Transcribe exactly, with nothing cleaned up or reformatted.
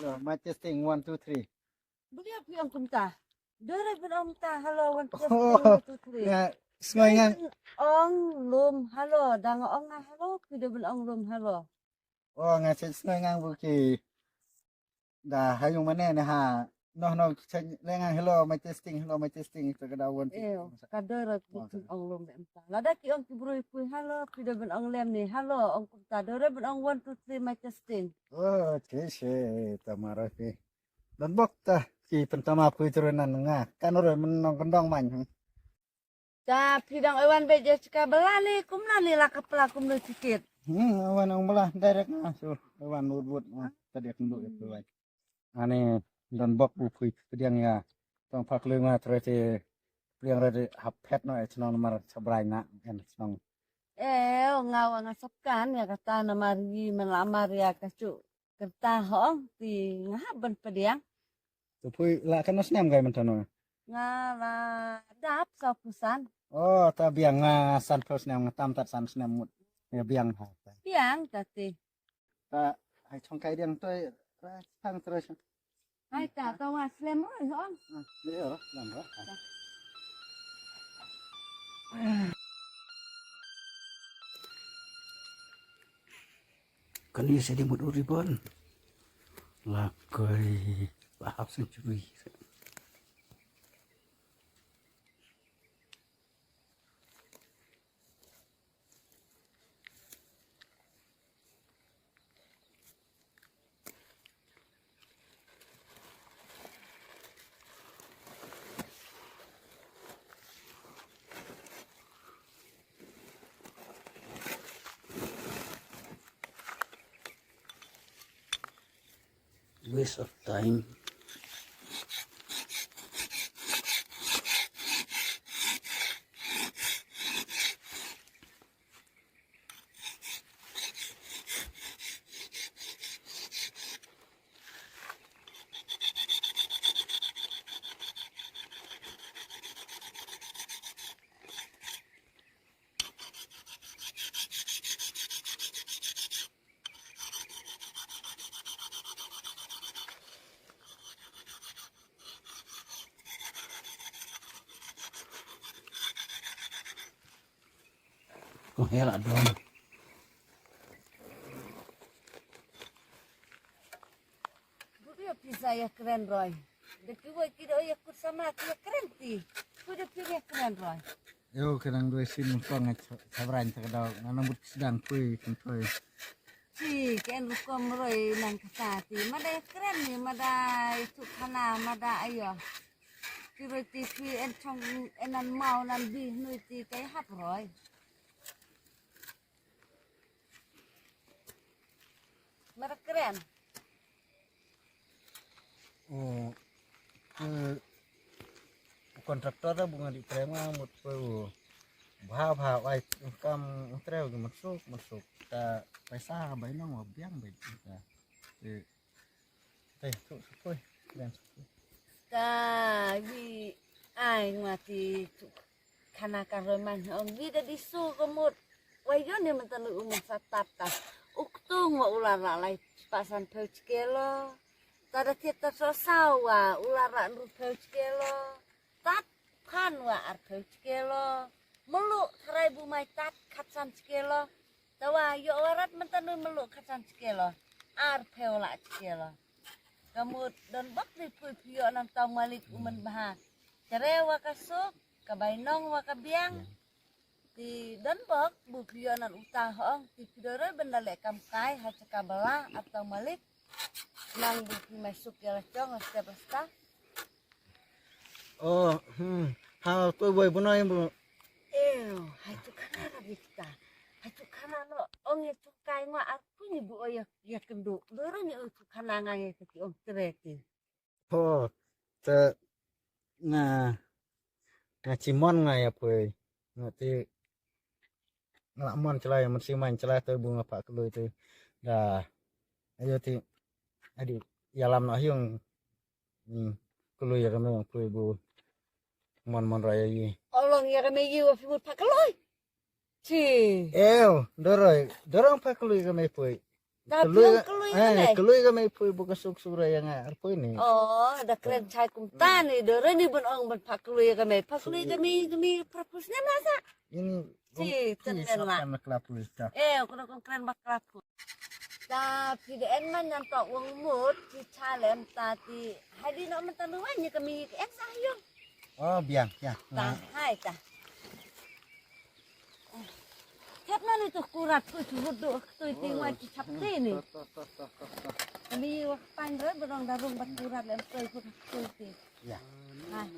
Hello, mic testing, one, two, three. Beli apa yang kumta? Dere bin ong ta, hello, one, testing, Oh, one, two, three. Nga snoi ngang. Ong lum, hello, dang ong nga, hello, ki de bin ong lum, hello. Oh, nga snoi ngang buki. Da hayung mane ne ha. No, no, chen le ngang, hello, mic testing, hello, mic testing, ito ka da one, two, Eh, three. Ka dere buki ong lum de mta. Lada ki ong ki broi pui, hello, ki de bin ong lem ne, hello, ong kumta, dere bin ong one, two, three, mic testing. Oh, che, che, tamara ki. Don bok ta ki pyntama pui tru nan nga. Kan ro men nong kendong man. Hmm. Ta phi dang ewan be je chika bela ni kumna ni la kapla kumno chikit. Hmm, ewan ong bela direct nga su ewan wut wut. Hmm, ta dia kendu itu wai. Ani don bok bu pui pediang ya. Tong pak lu nga tre te pediang re hap pet no e chnong mar sabrai na en chnong. Eh, nga wa nga sapkan ya kata na mari men la mar ya kachu. Kerta hong ti nga hap ban pediang. Tu pui la kan snem gai mentano. Nga la dap sa pusan. Oh, ta biang nga san phew snem nga tam tat san snem mut. Ya biang ha. Biang tati. Ta hai chong kai diang toi ra pang terus. Hai ta ta wa slem oi hong. Ah, le ro, lam ro. Kan ïa sedi mut u ribon. Lakoi ba half century. Waste of time. Ko hela don. Budio pisa ya kren roi. De ki wei ki do ya kut sama ki ya kren ti. Ku de ki ya kren roi. Yo, kren roi sin kong sabran ta kadau. Ngana mut sedang kui kentoi. Ti ken rukom roi nang kata ti. Mada ya kren ni, mada itu kana, mada ayo. Ki roi ti ki en chong en nan mau nan bi nui ti kai hap roi. Mara kren. Oh, eh, kontraktor da bunga di prema mut pe u. Bha bha wai kam treu di masuk masuk ta paisa bai nong wa biang bai ta. Eh, eh, tu sukoi, kren sukoi. Ta wi ai ngati tu. Khana ka roi man ong wi da di su ko mut. Wai yo ne man tanu u man sa tap tap. U ktung wa u la ra lai pa san phew chike lo. Ta da thiet ta so sa wa u la ra nru phew chike lo. Tat phan wa ar phew chike lo. Mulu tharai bu mai tat khat san chike lo. Ta wa yo wa rat man tanu mulu khat san chike lo. Ar phew la chike lo. Ka mut don bok di pui phi yo nan tau malik u man bha. Chare wa ka suk, ka bai nong wa ka biang. Ti don bok bu phi yo nan uta hong ti phi dore benda le kam kai ha chaka bala atau malik. Nang bu phi mai suk ya la chong la step la sta. Oh, hmm. Ha tu boy bunai bu. Eh, hai tu kana la bikta. Hai tu kana lo ong ya tu kai ngwa aku ni bu oya ya kendu. Dore ni tu kana ngai ya tu ong treti. Ho, te nga, nga chimon nga ya pui. Nga ti, nga la mon chlai, mon si man chlai te bu nga pa klui te. Da, ayo ti, adi, ya lam na hiung, hmm, klui ya kami yang pui bu. Mon mon raya yi. Olong ya kami yi wa fi mut pa klui. Chi. Ew, doroi, dorong pa klui kami pui. Ka phi ong kloi ka mei? Kloi ka mei phi ba ka suk sura ïa nga arphew ni. Oh, da kren chai kumta ni, da re ni ban ong ban pha kloi ka mei. Pha kloi ka mei, ka mei pharphew snem la sa. Ini chi ten len la. Kan kla phi ta. Eh, ko ko kren ba kla phi. Ta phi da en man ngan to wang mut chi cha lem ta ti. Hai di no man ta nu wan ni ka mei ka en sa yu. Oh, biang ya. Ta hai ta. Thep na ni tu kurat tu chu hudu tu ti ngwa chi chap ti ni. Ni wa pan re berong darung bat kurat lem tu tu ti. Ya. Hai.